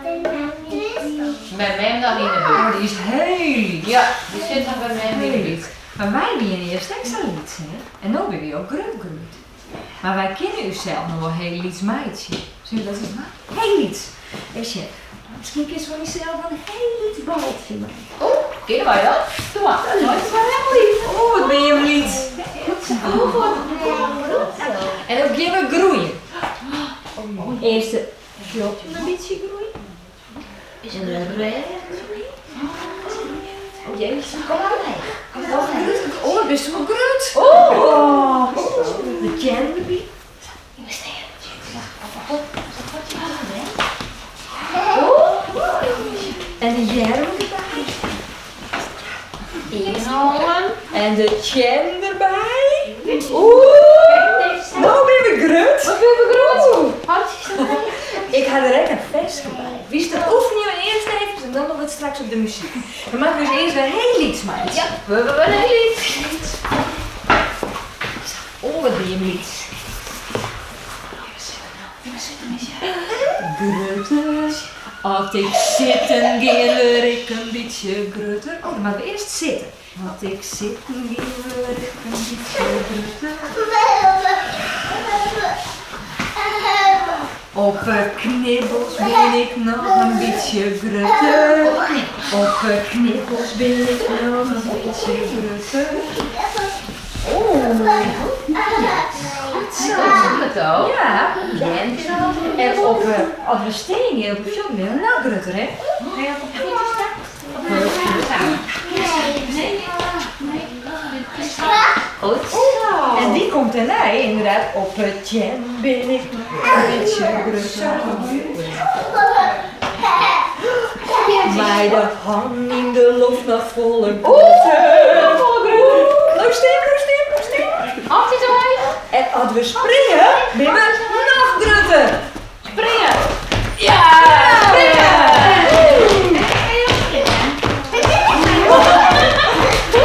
By mem noch yn de búk. Oh, dy is hiel lyts. Ja, dy sit noch by mem yn de búk. Mar wy wiene earst ek sa lyts, hè? En no binne wy al grut groeid. Mar wy kinne ússels noch wol hiel lyts meitsje. Sille we dat ris dwaan? Hiel lyts. Even sjen. Miskien kinst fan dysels in hiel lyts baltsje meitsje. Oeh, kinne wy dat? Doe mar. No is it wol helemaal lyts. Oeh, wat binne jim lyts. En dan gean we groeien. Earst de fuotten in bytsje groeien. Is de rêch groeien? Oh jeetje, kom mar omheech. Oh, wat bist wol grut. Oh, de teannen derby. En de earm derby. En de teannen derby. Oeh, no binne we grut. Wat binne we grut. Ik ha der ek in ferske by. Witst, dat oefenje we earst even en dan dogge we it straks op de muzyk. Dan moatte we ús earst wer hiel lyts meitsje. Ja, we wurde hiel lyts. Oh, wat binne jim lyts. Grutter. As ik sitten gean, wurd ik in bytsje grutter. Oh, dan moatte we earst sitte. As ik sitten gean, wurd ik in bytsje grutter. Op 'e knibbels bin ik noch in bytsje grutter. Op 'e knibbels bin ik noch in bytsje grutter. Oeh, goed zo. Ja. En op, as we stean gean op de fuotten binne we noch grutter, hè? En dy komt dêrnei inderdaad op 'e teannen bin ik noch in bytsje grutter. Mei de hannen yn de loft noch folle grutter. Bliuw stean, bliuw stean, bliuw stean. Altyd omheech. En as we springe, binne we noch grutter. Springe! Ja! Springe!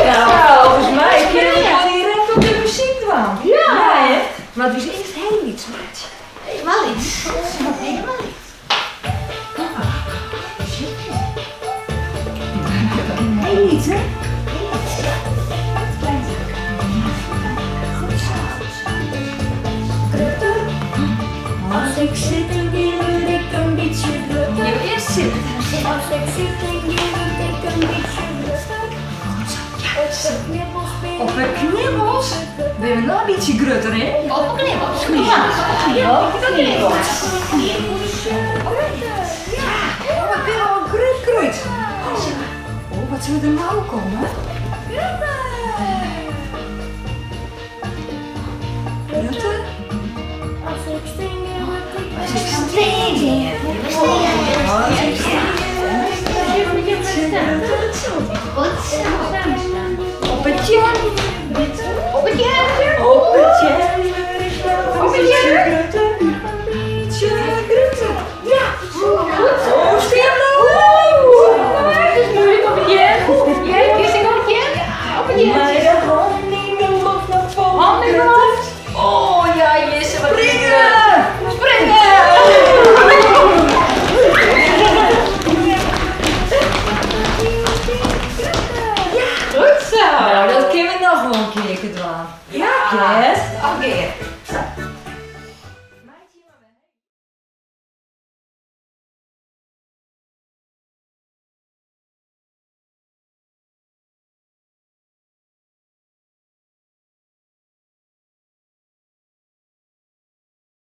Nou, folgens my kinne we it wol direkt op de muzyk dwaan. Ja! hè? Mar it is earst hiel lyts meitsje. Helemaal lyts. Helemaal lyts. Hiel lyts, hè? Goed zo, goed zo. Grutter. As ik sitten gean, wurd ik in bytsje grutter. Gean we earst sitte. As ik sitten gean, wurd ik in bytsje grutter. Goed zo, ja. Op de knibbels bin Op de knibbels binne we noch in bytsje grutter, hè? Op de knibbels. Ja. Op de knibbels. Ja, oh, wat binne we al grut groeid. Oh, wat sil der no komme? Grutter. As ik stean gean, wurd ik As ik stean gean, as ik stean gean, wurd ik in bytsje grutter. Goed zo. Op 'e teannen. Op 'e teannen. Op 'e teannen wurd ik noch in bytsje grutter.